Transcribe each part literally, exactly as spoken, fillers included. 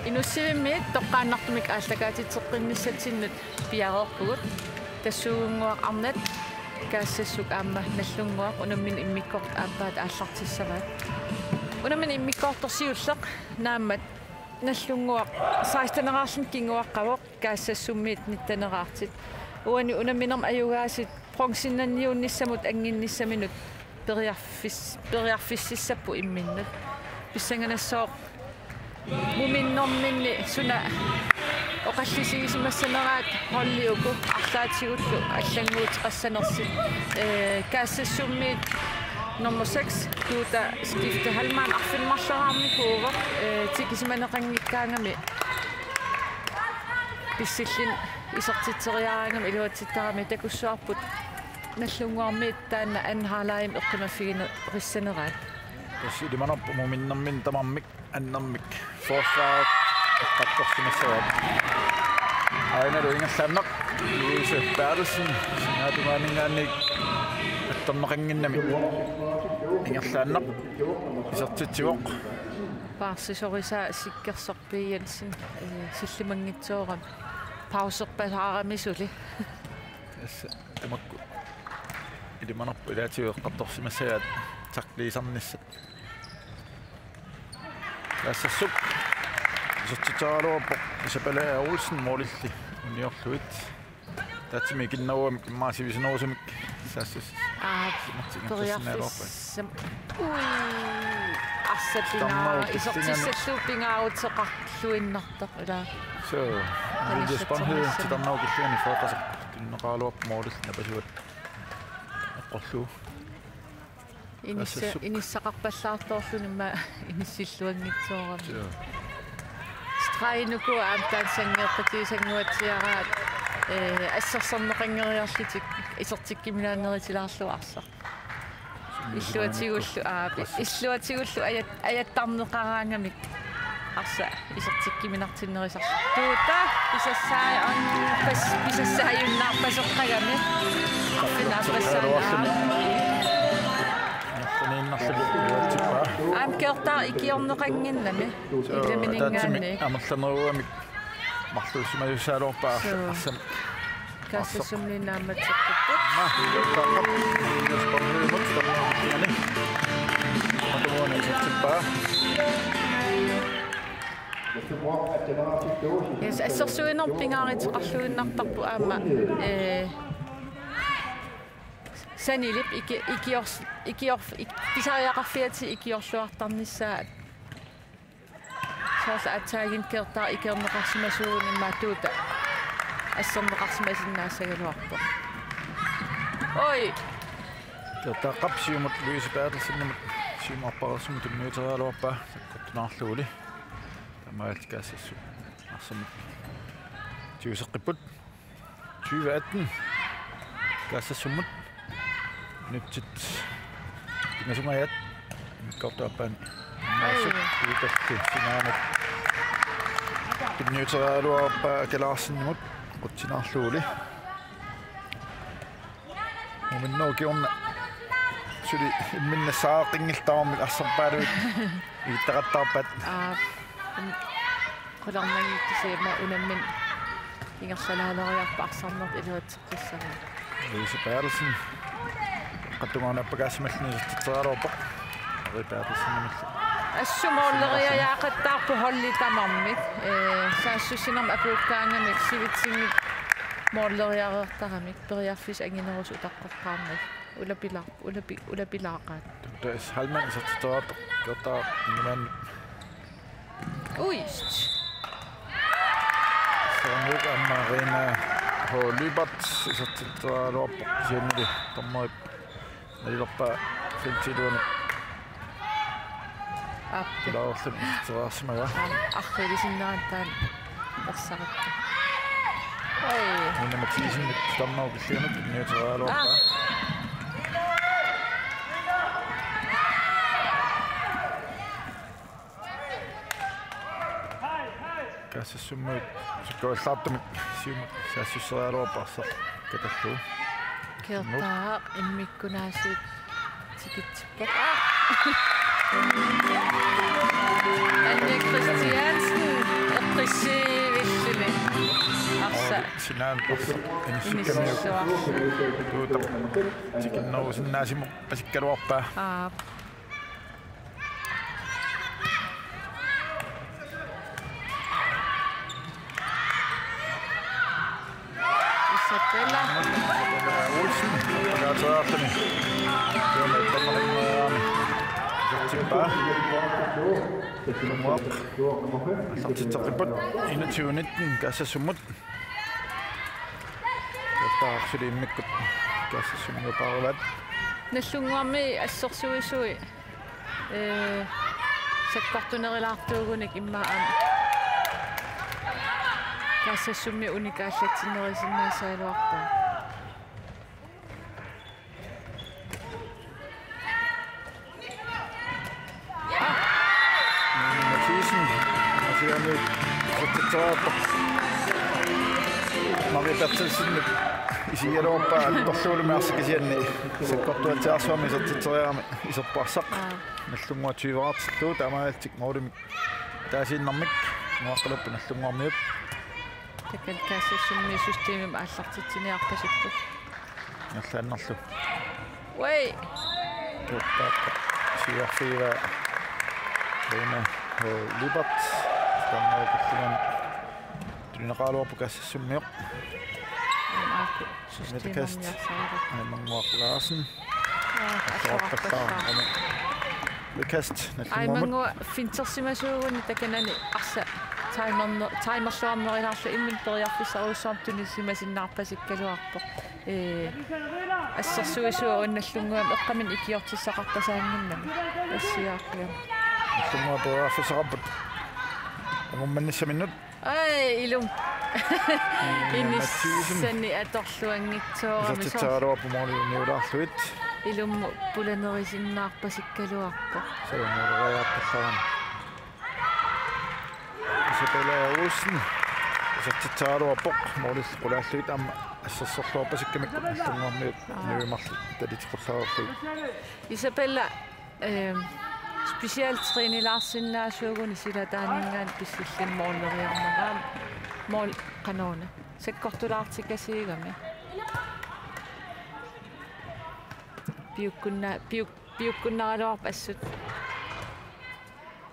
Inussivimmiit toqqaannartumik aallakaatitseqqinnissatsinnut piareerpugut. Tassuugunnguaq arnat Kaassassuk aamma Nagdlunguaq unammineq immikkoortoq aappaata aallartissavaat. Unammineq immikkoortoq siulleq naammat Nagdlunguaq seksteneqarluni kinguaqqavoq, Kaassassummiit nitteneraartut. Uani unamminermi ajugaasut bronzennanniunnissamut annginnissaminut periarfis-, periarfississapput imminnut. Pissanganassaaq muminnerminni suna oqallisigisimassaneraat holdi uku arlaatigullu allannguuteqassanersut. Ee, Kaassassummiit nummer seks, Tuuta Skifte Hallmann, arfineq-marloriarnikuuvoq, ee, tikisimaneqanngikkaangami pissilluni isertitseriaraangami iluatsittarami takussuarput Nagdlunguarmiit taanna anden halvlegimi eqqumaffigineqassaneraat. Tassa ilimanarpoq muminnerminni tamarmik annermik forsvaret eqqartorsimassagaat. Ainalu ingerlaannaq Louise Berthelsen, sinaatungaaninngaanniit attorneqannginnami ingerlaannaq isertitsivoq. Paarsisorisaa Sikkersorp Jensen, ee, sillimanngitsoorami pauserpasaarami suli. Tassa tamakku ilimanarpoq ilaatigut eqqartorsimassagaat takliisarnissat. Kaassassuk isertitseraluarpoq Isabella Olsen målilli uniorlugit. Tatsimi ikinnerugamik immaqa sivisunerusumik Saassussat. Aa, isertitseriaraluarpaat. Periarfissam-, ui, arsaq pingaa-, Tammaru isertissallugu pingaaruteqarluinnartoq ilaa. Suu, Julius Bornhede titarnerup killingani Frederiksen tunniunneqaraluarpoq målilli napasuat eqqorlugu. Inissa-, Kaassassuk. Inissaqarpallaartoorluni immaqa inissilluanngitsoorami. Joo. Stregi uku aamma taanna sanngeeqqutigisannguatsiaraat, ee, assersorneqanngeriarlutik isertikkiminaannerutilaarlugu arsaq. Illuatigullu, aa, illuatigullu ajat-, ajattarneqaraangamik arsaq isertikkiminartinnerusarlugu. Tuuta, pisassaa-, on-, pas-, pisassaajunnaarpasoqqagami. Arfineq-aappassaani, aa. Amerlaniinnarlugu iluatsippaa. Aamma Gertaq ikiorneqannginnami. Suu, ilaminninngaanniit. Ataatsimik amerlanerugamik marluussimasussaagaluarpaa. Suu. Arsamik. Kaassassummiit naammatseqqipput. Maa, Gertaq Qap, Julius Bornhedemut, Gertaq Qap. Matumuuna isertippaa. Yes, assersuinermut pingaaruteqarluinnartarpoq aamma, ee, sanilip iki-, ikiors-, ikior-, ik-, pisariaqarfiata ikiorluartarnissaa. Soorlu aatsaannguaq Gertaq ikiorneqarsimasuuguni immaqa Tuuta asserneqarsimasinnaassagaluarpoq. Oi! Gertaq Qap siumut Louise Berthelsenimut siumut arpagarsumut tunniuteriaraluarpaa sakkortunaarlugulu. Taamaalilluni Kaassassut arsamik tiguseqqipput. Tyve atten. Kaassassumut. Minutsit pingasungajat. Immikkoortup aappaani. Ai. Maasuk uitalli sinaanut. Tunniuteriaraluarpaa Akalaarsinimut. Qutsinaarlugulu. Muminnerup kingorna suli imminnut saaqinngilluinnarmik arsarpaaluit igittaqattaarpaat. Aa, mm, qularnanngikkusiuk aamma unammineq ingerlalaaleriarpat arsarneq iluatseqqissavat. Louise Berthelsen. Qattungaarneq appakaasimalluni isertitseriaraluarpoq. Ari Berthelsenimillu. Assut måleriajaaqattaarput holdit tamarmik. Ee, saassussinermik apuukkaangamik sivitsinngitsut måleriareertaramik periarfissat anginerusut utaqqeqqaarnagit. Ulapila-, ulapi-, ulapilaaqaat. Tuuta Hallmann isertitseriaraluartoq Gertaq Ingemann. Ui. Soorlu aamma Marina H. Lyberth isertitseriaraluarpoq kisiannili dommerip nalilerpaa feltip iluani. Aap. Ilaarluni isertitseriarsimavaa. Aap, arriilisinnera taanna ersarakku. Oi. Nina Mathisen titarnerup killingani tunniuteriaraluarpaa. Aap. Kaassassummiut sakkortuallaartumik siumut saassusseriaraluarput arsaq katallugu. Kertaaq immikkunaasiit tikitsippoq. Anja Christiansen eqqissiivilluni. Arsaq. Sinaanut arsaq inissikkamik. Inissilluarpoq. Tuutap tikinnerusinnaasimukarpassikkaluarpaa. Aap. Isabella. Isabella Olsen. Kaatsaartani. Tuonne tamarannguaami. Tippaa. Tippaa. Allartitseqqipput. Enogtyve nitten. Kaassassumut. Taarsuliimmikkut. Kaassassummiupaaraat. Nallunnguarmi assersuisui. Ee, sakkortunerulaartuugunik immaqa aamma Kaassassummi unikaallatsinnerusinnaasaraluarpaa. Mathisen, Mathisen, isertitseriarpoq. Maria Berthelsen, isigigaluarpaa, torluulumi arsaq kisianni. Sakkortuatsiaarsuarmi isertitseriarami, iserpoq arsaq. Aa. Nallunnguaq tyveqartillugu, taamaalillutik målimik ataasiinnarmik, Nuaqqaluppi Nallunnguarmiut. Takan Kaassassummi systemimik aallartitsiniarpasipput. Nallannerlu. Uai. Tuuppaappa. Siuarfigiva. Rina H. Libert. Tangaukillingan. Tunineqaraluarpoq Kaassassummiut. Aaku. Midtkast. Systemimik arsaq. Aimannguaq Larsen. Aa, asoqarpassaa. Midtkast. Nallunnguamut. Aimannguaq fintersimasuuguni takanani arsaq timerner-, timerluarnerulaarlugu imminut periarfissarujussuarmik tunisimasinnaarpasikkaluarpoq. Ee, assersuisui Nallunnguamik eqqaamini ikiortissaqartassaaginnami. Assiaaqqiam. Nallunnguaq periarfissaqarput. Angummannissaminnut. Ai, ilum. Mathisen. Inissani atorluanngitsoorami. Isertitseriaraluarpoq måli uniulaarlugit. Ilumut pulanerusinnaarpasikkaluarpoq. Suu, måleriarpallarami. Isabella Olsen. Isertitseriaraluarpoq målillu qulaallugit aamma assersorluarpasikkamikku Nallunnguarmiut. Aa. Niuimarli taliteqqullaarlugit. Isabella Ehm, specialtrænilaarsinnaasuuguni silataaninngaanniit pissilluni måleriarnera. Mål qanoq una. Sakkortulaartikasiugami. Piukkunna-, piuk-, piukkunnaraluarpoq assut.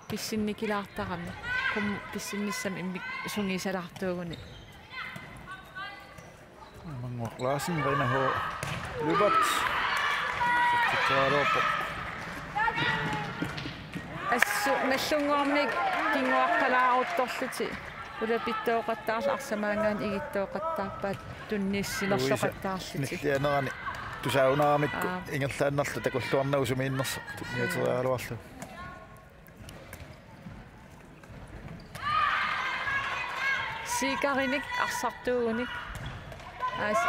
Pissinnikilaartarami. Qum-, pissinnissamut immik sungiusalaartuuguni. Aimannguaq Larsen, Rina H. Lyberth. Isertitseriaraluarpoq. Assut Nallunnguarmiut kinguaqqalaaruttorlutik. Ulapittooqattaarlutik arsaq maanngaanniit igittooqattaarpaat tunniussinersoqattaarlutik. Nillianerani tusaagunaaramikku. Aa. Ingerlaannarlugu takulluarnagu sumiinnersoq. Tunniuteriaraluarlugu. Siikarinik arsartuugunik. Aas-,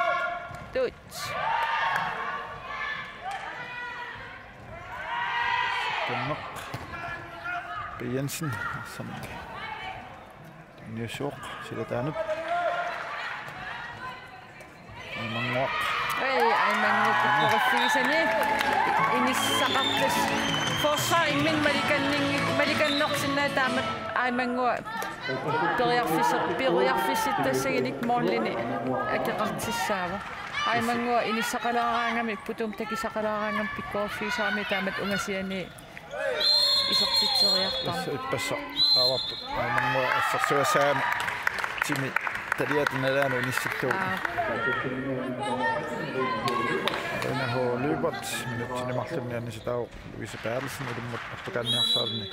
tuut. Tunneq. P. Jensen, arsamik. Niusuuq, silataanut. Aimannguaq. Ei, Aimannguaq pikkoriffigisani. Inissaqartas. Forsvar imminut malikanningi-, malikannersinnaa taamak Aimannguaq periarfisser-, periarfissittassaginik målini akeqartussaavoq. Aimannguaq inissaqalaaraangami, putum takisaqalaaraangami pikkoriffigisarami taamak ungasiani. Isertitseriartarami. Tassa ippassaq aavarput. Aimannguaq assersugassaagami timi taliata nalaanut inissillugu. Aa. Rina H. Lyberth, minutsini marlunni anisitaavoq Louise Berthelsen, ilimmut appakaanniarsaraluni.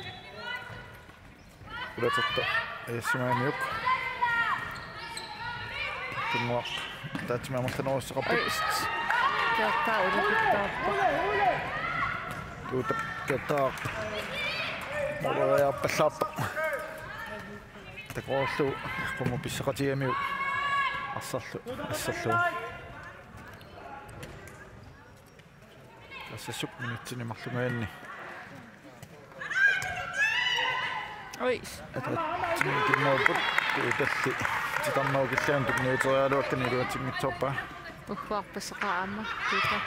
Ulatertoq ajassimaaniuk. Tunguaq. Taatsimik amerlanerussaqarpoq. Oi, st-, Kertaaq ulapittoorpoq. Tuutap Kertaaq. Måleriarpallaartoq. Takorloorlugu qummut pisseqatigigamiuk. Arsarlu, arsarlu. Kaassassuk minutsini marlungaanni. Ui. Ataatsimiikinnerupput Tuutalli titarnerup killianik tunniuteriaraluakkani iluatsinngitsoorpaa. Ugguarpasseqaaq aamma Tuuta.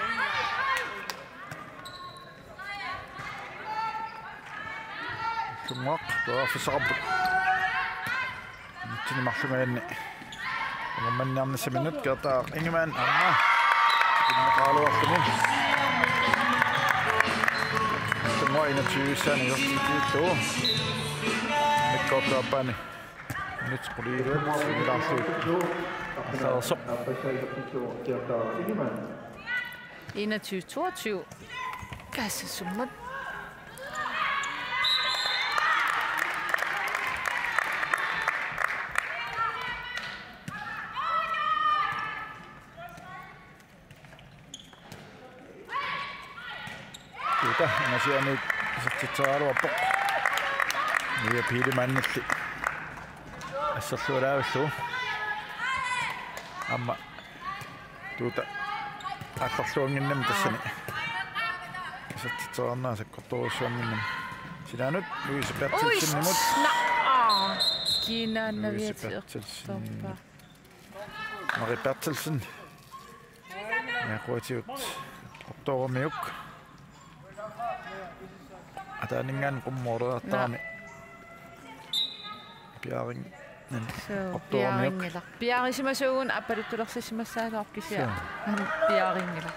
Tunngoq periarfissaqarpoq. Nitsinni marlungaanni. Uummanniarnissaminnut Gerda Ingemann aamma. Inneqaraluarluni. Tunngoq enogtyve-ssaani isertitsilluni. Mikkoortup aappaani. Minut quliiluat sinnilaarlugu. Arsaasoq. Gerda Ingemann. Enogtyve toogtyve. Kaassassimmut. Tuuta angasianiit isertitseriaraluarpoq. Mia Piilimannilli asserlualaavillugu. Aamma Tuuta aallarluannginnami tassani. Isertitseriarnera sakkortoorujussuannginnami. Sinaanut Louise Berthelsenimut. Ui, na-, aa. Louise Berthelsen. Kiinaannaviatsiortorpa. Marie Berthelsen. Naquatigut Ottooramiuk. Ataaninngaanniit qummooreriartarami. Piarin-, suu, Ottooramiuk. Piarinngilaq. Piarisimasuugut appaluttulersissimassagaluarpoq kisianni. Suu. Aamma piarinngilaq.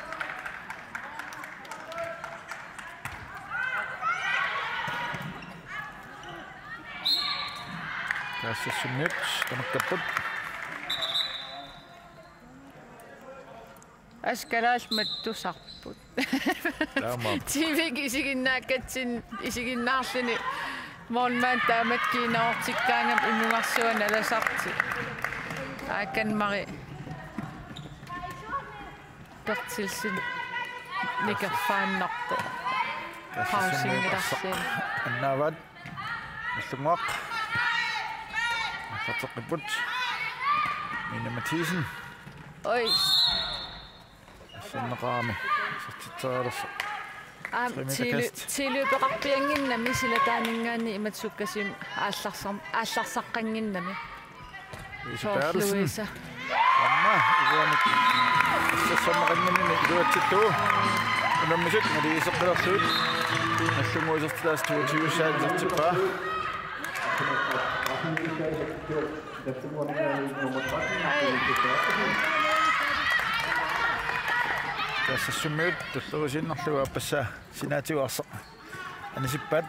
Kaassassummiut tamakkerput. Askalaal mattusarput. Taamaappoq. T V-kkut isiginnaakkatsinni isiginnaarluni målmand taamatut kiinaortikkaangami imugarsuaq nalasartik. Aakan Mari Berthelsen nikerfaannarpoq. Kaassassummiut pausinngilarsi. Annaavaat. Nallunnguaq. Aallarteqqipput. Mina Mathiesen. Oi. Asserneqarami. Isertitserialersoq. Aamma tre meter tili-, kast. Tilløbeqarpiannginnami silataaninngaanniit imatut sukkasuumik aallarsar-, aallarsaqqannginnami. Louise Berthelsen. Louise. Aamma, iluamik. Assersorneqannginnami iluatsillugu. Unammisut naligiiseqqilerlugit. Nallunnguit isertitaasa toogtyve-ssaat isertippaa. Ai. Kaassassummiut tullerisiinnarlugu aappassaa sinaatigut arsaq anisippaat.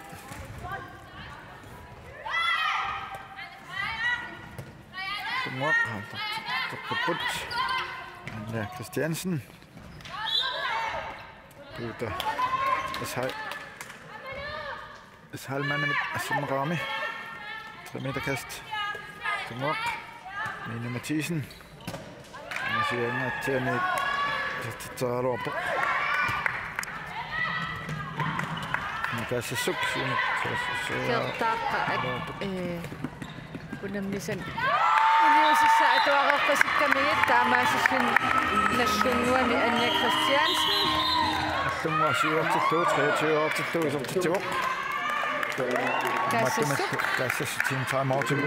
Tunngoq, aallarteqqipput. Anja Christiansen. Tuuta. Ashai. Ashai Manimit asserneqarami. Tre meter kast. Tunngoq. Mina Mathiesen. Angasianiit isertitseriaraluarpoq. Nikaasassuk siumut. Kertaaqqat, ee, unammisani iliuusissaat atuareerpasikkamigit taamaasilluni Nallunnguami Anja Christiansen. Nallunnguaq siuartillugu, treogtyve-artillugu isertitsivoq. Kaassassuk. Kaassassutsinni timeoutimi.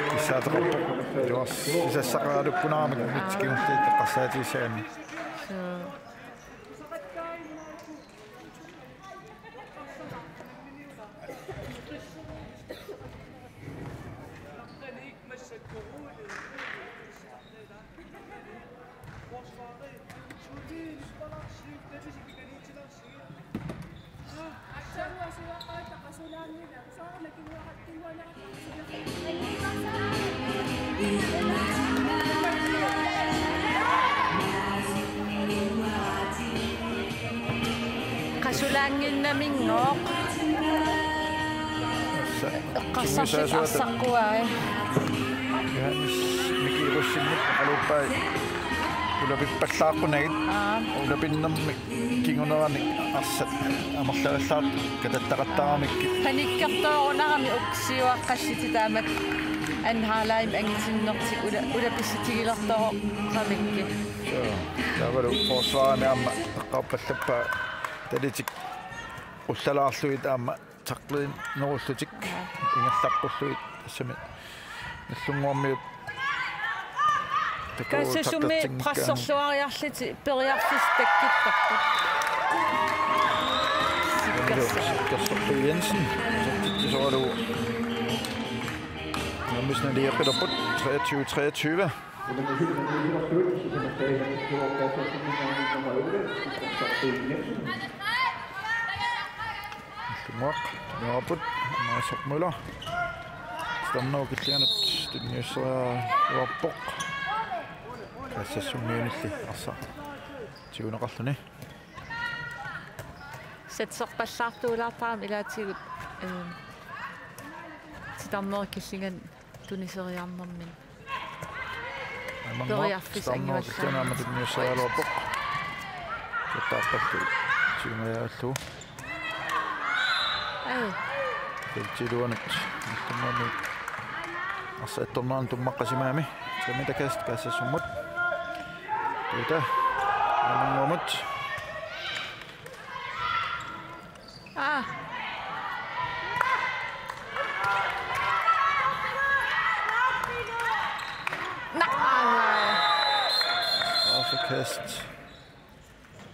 Kissaateqarpoq. Iluars-, isassaqaralukkunaramik unitsi kingulliit eqqarsaatigissagamik. Suu. Qasulaannginnaminngoq. Tassa eqqarsartut arsaqquai. Johannes Mikilussenip qaluuppai ulapippallaaqunagit. Aa. Ulapinnermik kinguneranik arsaq amerlavallaartut katattaqattaaramikkit. Panikkertoorunarami ukiuaqqassit taamak anhalaim angitinnertik ula-, ulapissutigilertoruqamikkit. Suu, taavalu forsvarimi aamma eqqarpallappaa talitik ullalaarlugit aamma Takliinerullutik ingerlaqqullugit tassami Nagdlunguarmiut. Kassasummi taklertinngikkaanni presserluariarlutik periarfissat takkuttarput. Sikkersoq. Sikkersoq Jensen. Isertitsisoralugu. Unammineq naliappilerput treogtyve treogtyve. Nagdlunguaq, nuaput, Maasaq Møller. Titarnerup killinganut tunniusseriaraluarpoq. Kassasummiunilli arsaq tiguneqarluni. Satserpallaartuulaartarami ilaatigut, ehm, titarnerup killinganut tuniseriarnermini. Periarfissaq angivallaarnermini. Titarnerup killinganut tunniusseriaraluarpoq. Qertaarpallu siumajaallu. Ai. Feltiluanut. Nagdlunguami. Arsaq attornerani tummaqqasimagamik. Trimita kast Kassasummut. Tuuta. Nagdlunguamut. Ah. Naa. Straffekast.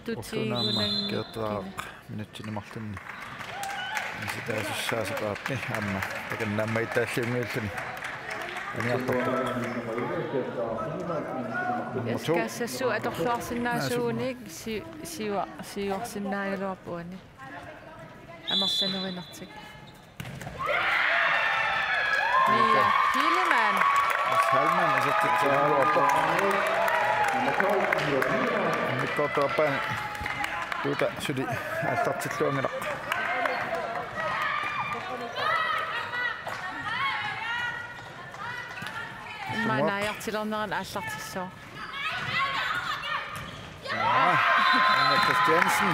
Tutigunanngikkunik. Ulloq aamma Qertaaq minutsini marlunni inisitaasussaasaqaarpoq aamma takanna aamma ittaalliunngilluinnarluni. Aniartarpoq. Nummer to. Kassasut atorluarsinnaasuunik si-, siua-, siuarsinnaagaluarpoq uani. Amerlanerinertik. Mia Pilemann. Mads Heilmann isertitseriaraluarpoq. Immikkoortup aappaani Tuuta suli aallartilluanngilaq. Immaqa naajartulernerani aallartissaaq. Aa, Anja Christiansen.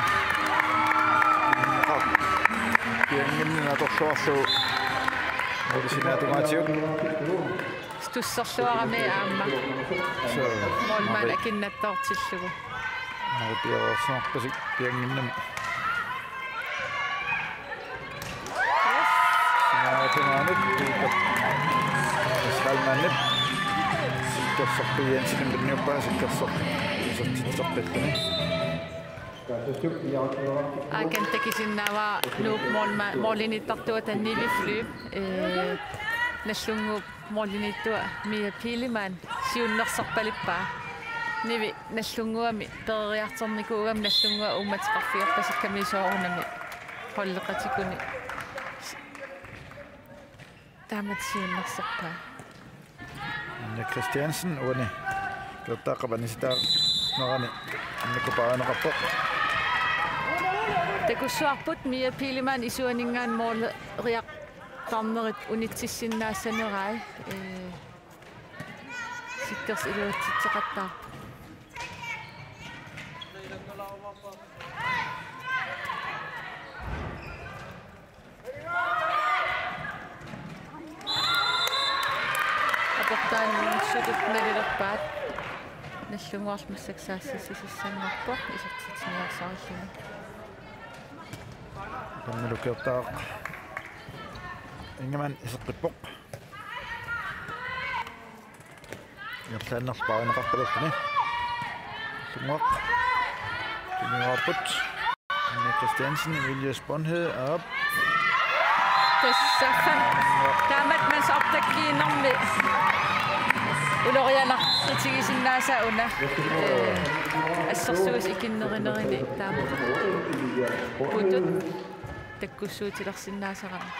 Piannginneq atorluarlugu. Ulisinaatungaatsiuk. Tusserluarami aamma. Suu. Målmand akinnattoortillugu. Naapiareersimarpasik piannginnami. Yes. Sinaatumaanut Tuuta. Salmanip. Sikkersoq Jensenimut tunniuppaa, Sikkersoq isertitsisarpalluni. Aakan takusinnaavara Nuup målma-, målimiittartuata Nivi Flyvp, eh, Nagdlunguup målimiittua Mia Pilemann siunnersorpalippaa. Nivi Nagdlunguami peroriartornikuugami Nagdlunguaq uummateqarfigerpasikkami soorunami holdeqatikuni. Taamatut siunnersorpaa. Anja Christiansen uani Qertaaqqap anisitaanerani annikkupaarineqarpoq. Takussuarput Mia Pilemann isuaninngaanniit måleriartarnerit unitsissinnaassanerai. Ee, Sikkersoq iluatsitseqattaarpoq. Aportaanniitsutut nalilerpaat. Nagdlunguarlu massakkut saassissisassanngorpoq isertitsiniarsarilluni. Qannilu Qertaaq. Ingammik iseqqippoq. Ingerlaannarlugu paarineqarpalerluni. Nagdlunguaq. Tunniupput. Anne Christiansen, Julius Bonhe, aap. Tassa. Taamatut mandsopdækkiinermi ulorianartutigisinnaasaq una. Eh, assersuusoq ikinnerinerini taamatut putut takkussuutilersinnaasarami.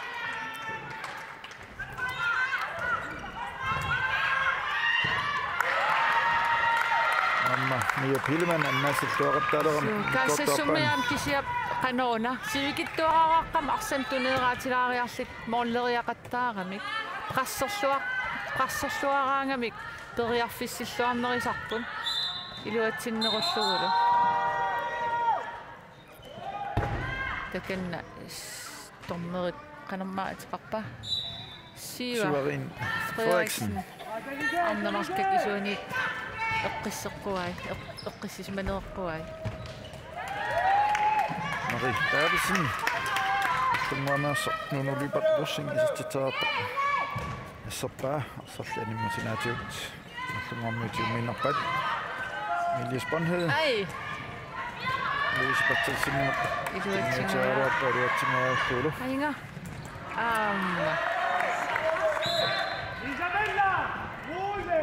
Aamma Mia Pilemann annaasilluaqattaalerami. Suu, Kassasummiaat kisianni qanoq una. Sivikitsuararaqqamik arsamik tuneeraatilaariarlutik måleriaqattaaramik. Presserluar-, presserluaraangamik periarfissilluarnerisarput. Iluatsinnerullugulu. Takanna s-, dommerit qanormaa ateqarpa? Siva Sivarin Frederiksen. Frederiksen. Arnat marluk isuaniit eqqisseqquai, eq-, eqqissisimanereqquai. Marie Berthelsen. Tunguameersoq Nuunu Lyberth Rosing isertitseriarpaa. Asserpaa, arsarli animmat sinaatigut. Nallunnguarmiut siummiinnarpaat. Emilie Sponhede. Ai. Louise Berthelsenimut. Iluatsingajaarpaa, iluatsingajaarlugu. Ainga. Aamma. Isabella! Muove!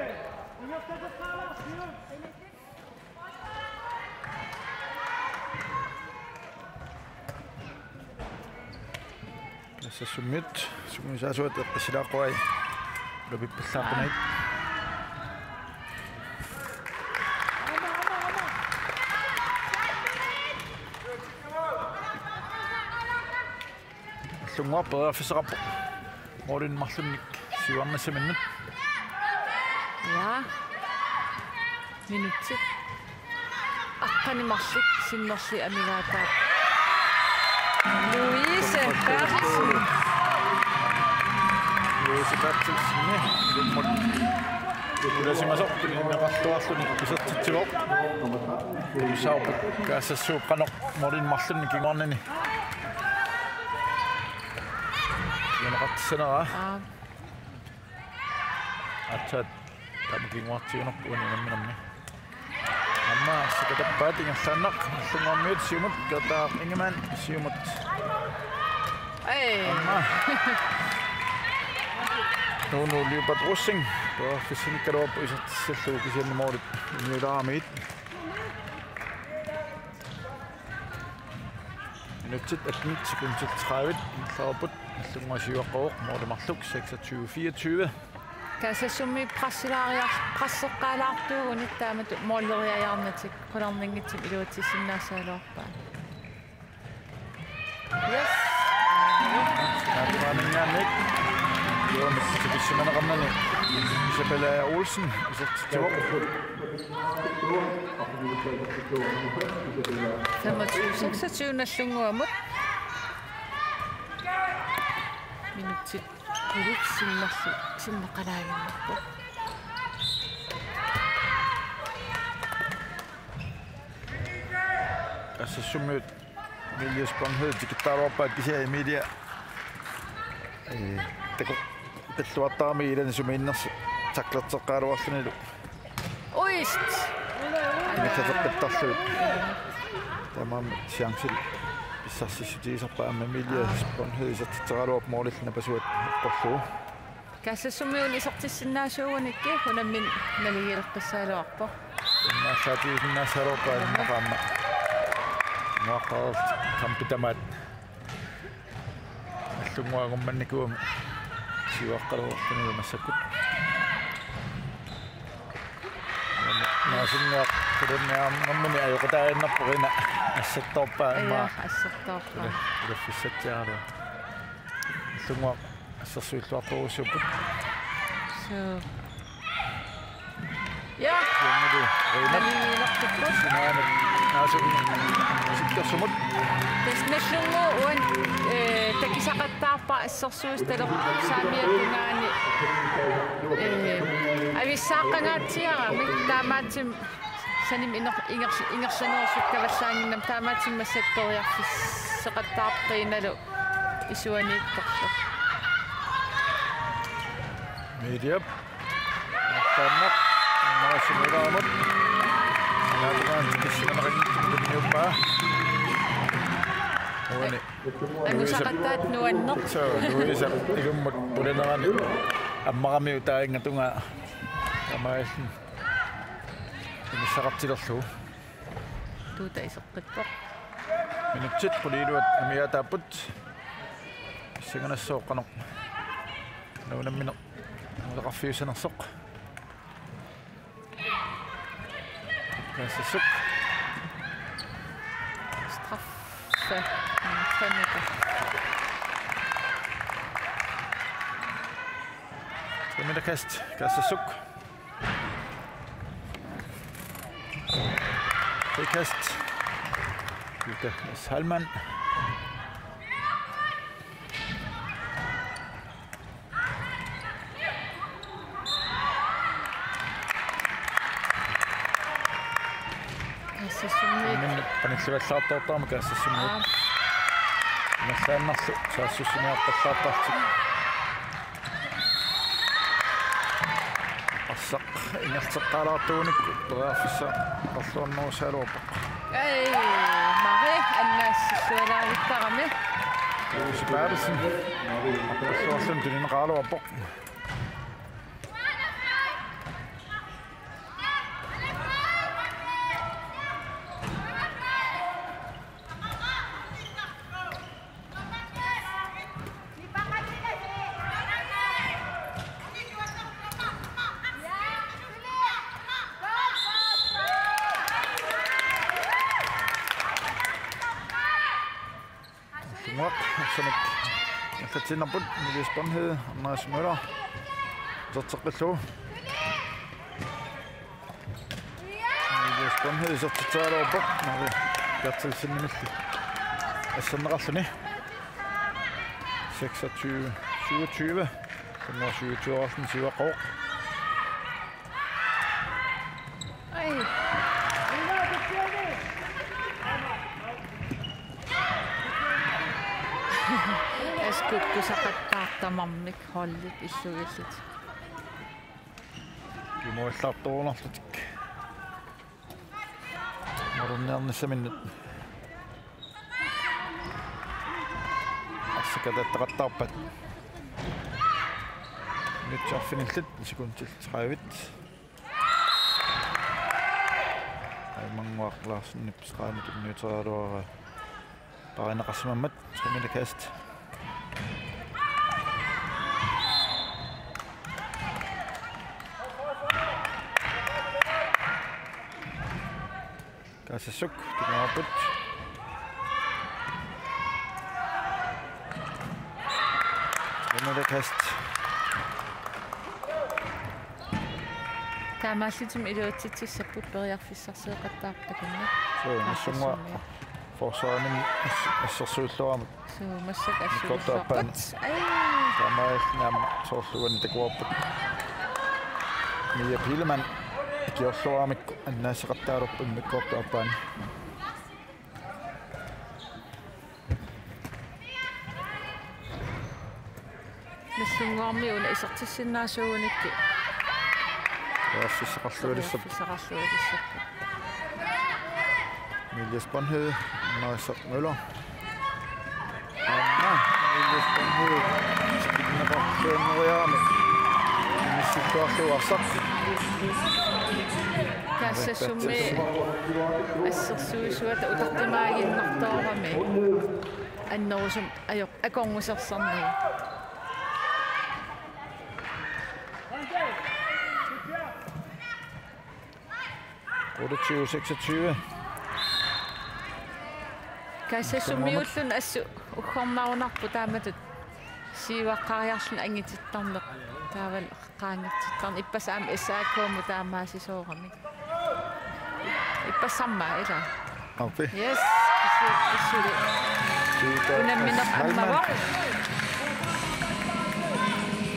Kaassassummiut sungiusaasuat eqqissilaaqqui. Ulapippallaaqqunaat. Nallunnguaq periarfissaqarpoq. Målini marlunnik siuarnissaminnut. Ja. Minutsit. Aqqaneq-marluk sinnerlugit amigaataavoq. Louise Berthelsen. Louise Berthelsen, ilummut. Ulasimasoq, tunineqarluarluni isertitsivoq. Saarput Kaassassooq qanoq målini marlunni kinguarnani. Ilumoqartissanera. Aa. Aatsaat taama kinguartigunarpoq uani unamminermi. Aamma arsaq katappaat ingerlaannaq, Nallunnguarmiut siumut, Gerda Ingemann siumut. Ai. Aamma. Nuunu Lyberth Rosing, periarfissanikkaluarpoq isertissallugu kisianni målit inuilaaramiit. Minutsit atten sekundit tredive ingerlareerput. Nallunnguaq siuaqqavoq måli marluk seksogtyve fireogtyve. Kaassassummi pressilaariar-, presseqqaalaartuugunik taamatut måleriajaarnatik qularnanngitsumik iluatsissinnaassagaluarpaat. Yes. Naatsuaaninngaanniit. Juumik tikissimaneqarnani Isabella Olsen isertitsivoq. Femogtyve seksogtyve Nallunnguamut. Minutsit qulit sinnerlu-, sinneqalaaginnarpoq. Kaassassummiut Emilie Sponhede tikittaraluarpaat kisianni Emilie. Ee, taku-, talluartaramik ilani sumiinnersoq tacklerteqqaaraluarlunilu. Uist! Ingerlateqqittarlugu. Taamaammat chancit pissarsissutigisarpaat aamma Emilie Sponhede isertitseraluarpoq målillu napasuat eqqorlugu. Kaassassummiuni isertissinnaasuugunikku unammineq naligiileqqissagaluarpoq. Immaallaatigisinnaassaluarpaa immaqa aamma. Nuaqqareerlutik kampit tamaat. Nallunnguaq angumannikuugami siuaqqaluarlunilu massakkut. Naasunnguaq qilorniarnermini ajoqutaaginnarpoq, ina assertorpaa immaqa. Ila, assertorpaa. Ila, ulaffissatsiaraluaq. Nallunnguaq assersuilluartorujussuupput. Suu. Ja. Siumuli Reinap. Naligiilertupput. Sinaanut Naasunnguaq sikkersumut. Tassa Nallunnguaq uani, ee, takusaqattaarpaa assersuusoq talersaamiata tungaani, ee, avissaaqqangaatsiarami taamaattumik sanimut inger-, inger-, ingerlanerusut kavallaannginnami taamaattumik massakkut periarfisseqattaarpoq qiinalu isuaniittorlu. Mediap. Naqqaannaq. Naasumilaaramut. Naatugaantik kissimanarinngitsumik tunniuppaa. Uani. Angusaqattaaq nuanneq. Suu, Louise ilummut pulinerani. Ammarami utaaginga tungaa. Tamaallin. Inissaqartilerlugu. Tuuta iseqqippoq. Minutsit quliiluat amigaataapput. Pissanganassaaq qanoq. Una unammineq. Angusaqarfiusanersoq. Kaassassuk. Straffe. Tre meter. Tre meter kast. Kaassassuk. Frikast. Jutta Salman. Kaassassummiit. Minut qanillivallaartoortarami Kaassassummiit. Aa. Nassaannarlu saassussiniarpallaartartik. Arsaq ingerlateqqaalaartuunikku periarfissaqarluarnerusaaluarpoq. Ai, Mari, annaassillualaartarami. Louise Berthelsen. Apersuarlun tunineqaraluarpoq. Nuak, Sonic. Ingerlatsiinnarput, Julius Bornhede, Andreas Møller. Iserteqqillugu. Julius Bornhede isertitseriaraluarpoq, Mari Berthelsenimilli asserneqarluni. Seksogtyve syvogtyve. Nummer syvogtyve, Rasmus Ivergaard. Ai. Askukkusaqattaartamarmik holdit illuillutik. Kimuallartuunarlutik. Marunniarnissaminnut. Arsaq katattaqattaarpat. Minutsit arfinillit, sekundit tredive. Aimannguaq Larsenip stregen tunniuteriaraluaraa. Parineqarsimammat, tredje kast. Kaassassuk, tunngavipput. Tredje kast. Taamaallutik iluatsitsissapput periarfissarsioqattaarput takunna. Suu, massakkut. Forsvarimi as-, assersuulluarami. Suu, massakkut assersuulluarput. Ai. Taamaalilluni aamma soorlu uani takuarput. Mia Pilemann ikiorluaramikku annaasaqattaalerpoq immikkoortup aappaani. Nagdlunguarmiut una isertissinnaasuugunikkit. Periarfissaqarlualissapput. Periarfissaqarlualissapput. Julius Bornhede, Andreas Møller. Aamma, Julius Bornhede. Sikinneqarluinneriarami. Missilluarlugu arsaq. Kaassassumi assersuisuata utartimaaginnartoorami. Annerusumik ajoq akornusersornigu. Otteogtyve seksogtyve. Kaassassummiulluni assut uggornarunarpoq taamatut siuaqqariarluni angitittarneq. Taavalu qaangertittarneq. Ippassaq aamma S A K-mut taamaasisoorami. Ippassaq aamma, ilaa. Aappi. Yes. Assut, assut. Tuuta. Unammineq Halman. Ammavoq.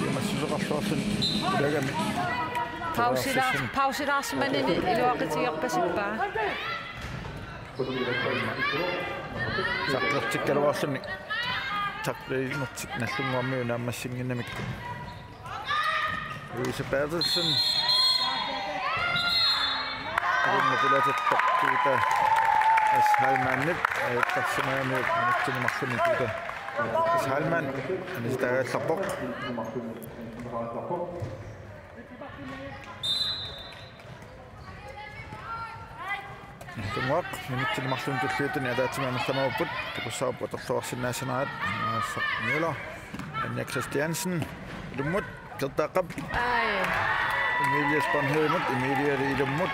Imassuseqarluarluni ilagami. Pausilaar-, pausilaarsimanini iluaqutigerpasippaa. Saqqertikkaluarluni. Saqqerinertik Nagdlunguarmiut naammassinnginnamikku. Louise Berthelsen. Ilunga pilatertoq tuuta S. Halmanip ajortarsimagamiuk minutsini marlunni tuuta S. Halman anisitaagallarpoq. Nagdlunguaq minutsini marlunni tulliuttuni ataatsimi amerlamavupput, takussavarput atorluarsinnaassaneraat. Andreas Møller, Anja Christiansen, ilummut, Kertaaqqap. Ai. Emilius Bornhedemut, Emiliali ilummut.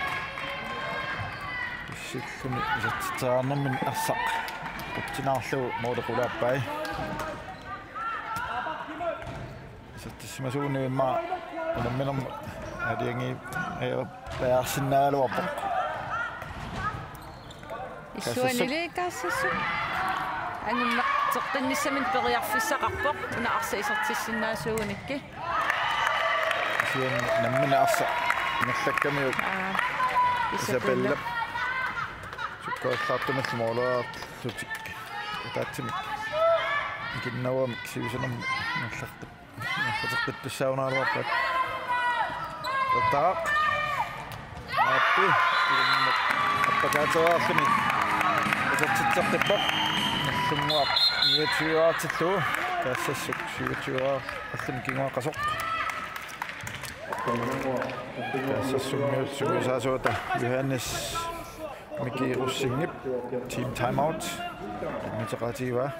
Issilluni isertitseriarnermini arsaq qutsinaarlugu måli qulaappai. Isertissimasuuneq immaqa unamminermut aalajangi-, ee, pajaarsinnaagaluarpoq. Illuanili Kaassassuk. Angunnerteqqinnissaminut periarfissaqarpoq, una arsaq isertissinnaasuugunikkit. Kisianni nammineq arsaq ingerlakkamiuk. Aa, Isabella. Isabella. Sukkaarlaartumillu måleriarlutik ataatsimik. Kinnaavamik sivisunut nallartut. Nallarteqqittussaagaluarpaat. Taaq. Aappi. Ilumut appakaatereerluni. Isertitseqqippoq. Nallunnguaq niogtyve-artillugu. Kaassassuk syvogtyve-arluni kinguaqqasoq. Kaassassummiut sungiusaasuata Johannes Miki Rosingip team timeout. Immiuteqaatigivaa.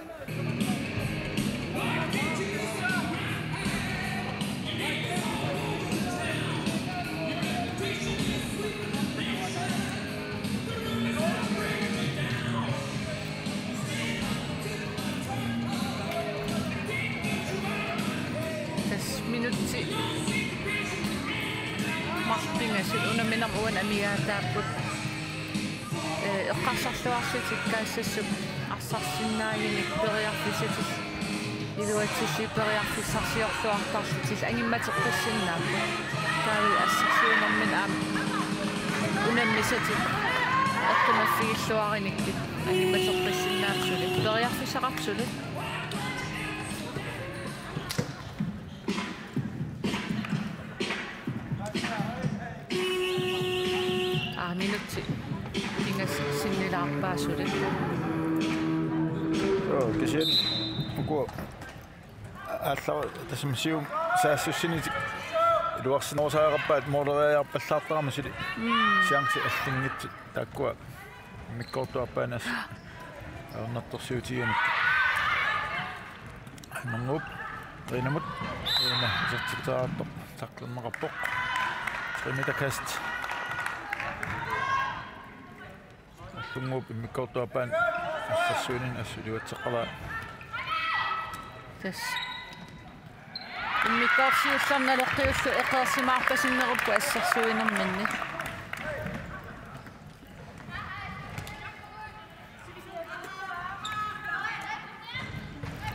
Tassa minutsit marluk pingasut unamminermi uani amigaataapput. Ee, eqqarsarluarlutik kaassassut arsarsinnaaginik periarfissatik iluatsillutik periarfissarsiorluartarlutik angimmateqqissinnaavagut. Taavalu assersuinermini aamma unammisatik eqqumaffigilluarinikkit angimmateqqissinnaavagut suli. Periarfissaqarpoq suli. Aa, minutsit pingasut sinnilaarpaat suli. Joo, kisianni uku aallartitami siumut saassussinitik iluarsinerusariaqarpaat måleriarpallaartarami suli. Mm. Chance allinngitsut taakkua immikkoortuaarpaat assut ajornartorsiutigigamikku. Aimannguup Rinamut. Rina isertitseriartoq tacklerneqarpoq. Tre meter kast. Nallunnguup immikkoortuaarpaat assersuinini assut iluatseqqalaa. Tassa. Immikkoorsiullutik naloqqiullutik eqeersimaarpasinnerupput assersuinerminni.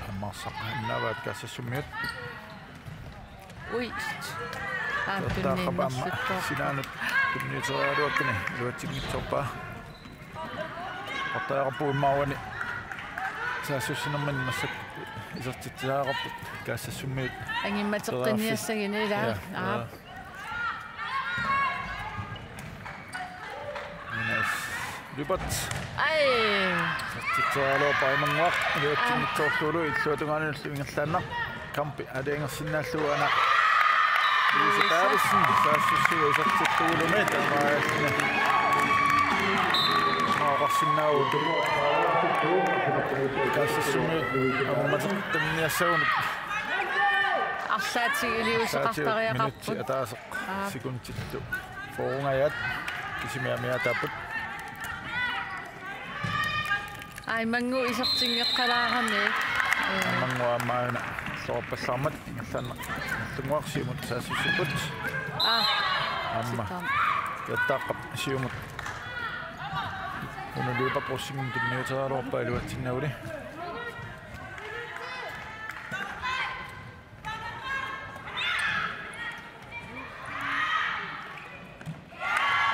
Ammarsaqqinnaavaat Kaassassummiut. Ui. Aa, taava aamma tunniunnerluttoq. Sinaanut tunniuteriaraluakkani iluatsinngitsoorpaa. Oqartariaqarpugut immaqa uani saassussinermini massakkut isertitseriaqarput Kaassassummiut. Angimmateqqinniassagit ilaa. Ja, aap. Ja. Minus. Lyberth. Ai. Isertitseriaraluarpaa Aimannguaq. Iluatsinngitsoorlugulu illuatungaanullu ingerlaannaq. Kampi aalajangersinnaallugu aana. Louise Berthelsen, saassussivoq isertitsigulumi taamaalilluni. Oqarsinnaavoq. Kaassassummiut angummateqqinniassagunut. Arlaatigut iliuuseqartariaqarput. Minutsit ataaseq. Aap. Sekuntillu fyrre-nngajat kisimi amigaataapput. Aimannguup isertinngeqqalaarami. Ee. Aimannguup aamma una illoqarpallaarmat ingerlaannaq. Nallunnguaq siumut saassussipput. Aa. Aamma. Sittaan. Pettaaqqap siumut. Una Lyberth Rosingimut tunniuteriaraluarpaa iluatsinnaguli.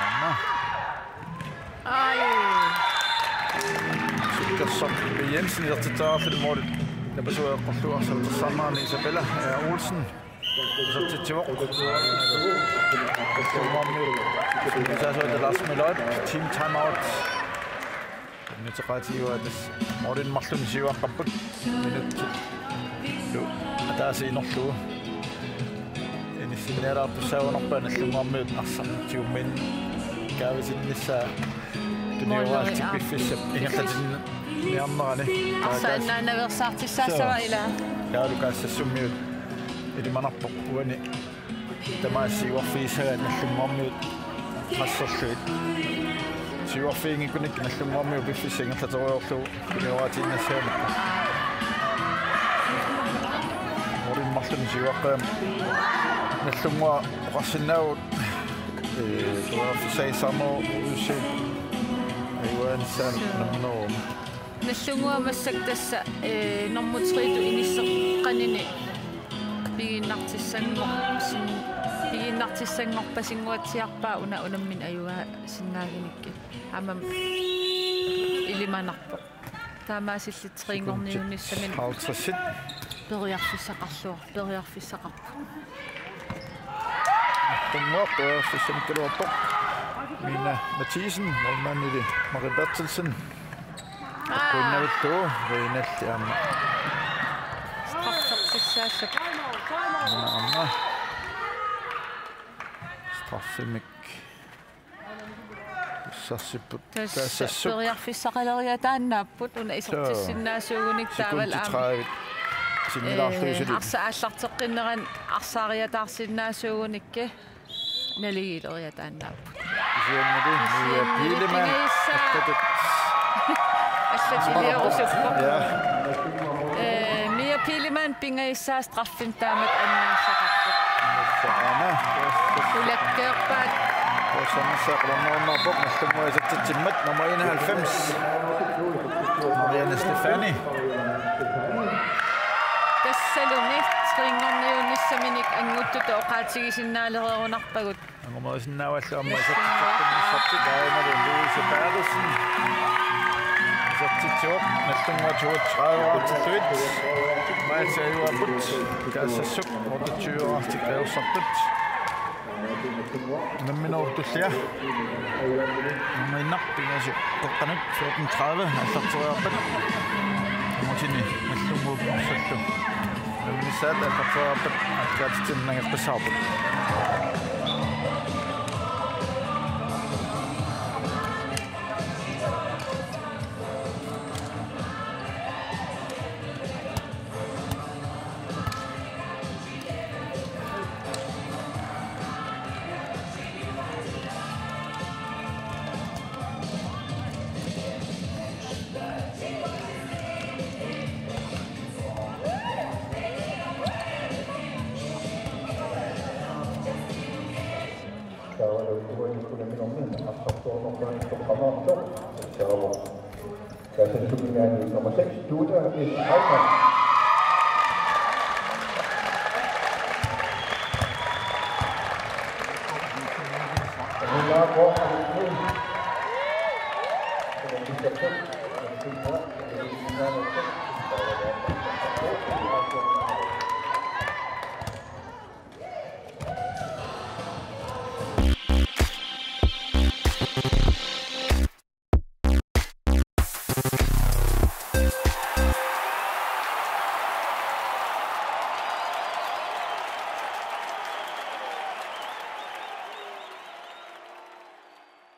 Aamma. Ai. Sukkersoq Jensen isertitseriarluni måli. Napasueqqorluarsa utersaarnerani Isabella, eh, Olsen. Isertitsivoq. Saasuata Lars Møller, team timeout. Inuteqaatigivaat tassa målinik marlunnik siuaqqapput. Minutsit. Lu. Ataaseq inorlugu. Inissinnialaartussaagunarpaat Nallunnguarmiut arsaq tigummiinnaq kaavisinnissaa tunioraallutik piffissap ingerlatinniarnerani. Arsaq annaanaveersaartissaassava ilaa. Taavalu Kaassassummiut ilimanarpoq uani. Tamaasa siuarfigissagaat Nallunnguarmiut qasserlugit. Siuarfiginngikkunik Nallunnguarmiut piffissaq ingerlaterujoorlugu tunioraatiinnassaanik. Målinik marlunnik siuaqqammat Nallunnguaq oqarsinnaavugut. Ee, tuaffissagissaarnerup uussi. Ajugaanissaanik namnerum. Nallunnguaq massakkut tassa, ee, nummer tre-tut inisseqqanini pigiinnartissanngor-, sin-, pigiinnartissanngorpasinguatsiarpaa una unammineq ajugaasinnaaginnakku. Aamma ilimanarpoq. Taamaasillit treoghalvtredsit periarfissaqarluar-, periarfissaqarput. Tunngua periarfissamikkaluarpoq. Mina Mathisen, målmandili Marit Berthelsen. Aa. Kuinnavillu, Reinaldi aamma. Straffertissaassapput. Aamma, aamma. Straffimik. Sassipput. Tassa taassassuk. Periarfissaqaleriataannaapput una isertissinnaasuugunik. Soo. Taavalu aamma. Sekundit tredive. Sinnilaarlugu. Ee, suli. Arsaq aallarteqqinnerani arsaariataarsinnaasuugunik. Naligiileriat taannaapput. Kisiannili Mia Kisiannili Pihlmann. Pingajussaasoq. Allatut. Allatut iliorusuppoq. Ja. Ee, Mia Pihlmann pingajussaasoq straffimik taamatut annaassaqarpoq. Aana. Ulakkeerpaat. Kusannaaq, qularnarunnaarpoq, Nagdlunguaq isertitsimmat, nummer enoghalvfems. Marianne Stefani. Tassalumi treoghalvtredsiminik anguttutut oqaatigisinnaaleriarunarpagut. Angumerisinnaavagut aamma isertitseqqinnissartik, aajuna Louise Berthelsen. Isertitsivoq, Nagdlunguaq toogtredive artillugit. Maatsi ajuapput, taassassuk, otteogtyve artik ajorsartut. Unamminerup tullia. Unammiinnaq pingasut qeqqanut fjorten tredive aallarteriarpat. Aamma Nagdlunguup orsallu. Unammissaat aallarteriarpat aallakaatitsineq nangeqqissaarput. Tassani suminngaanniit nummer seks, Tuula Nis Heilmann.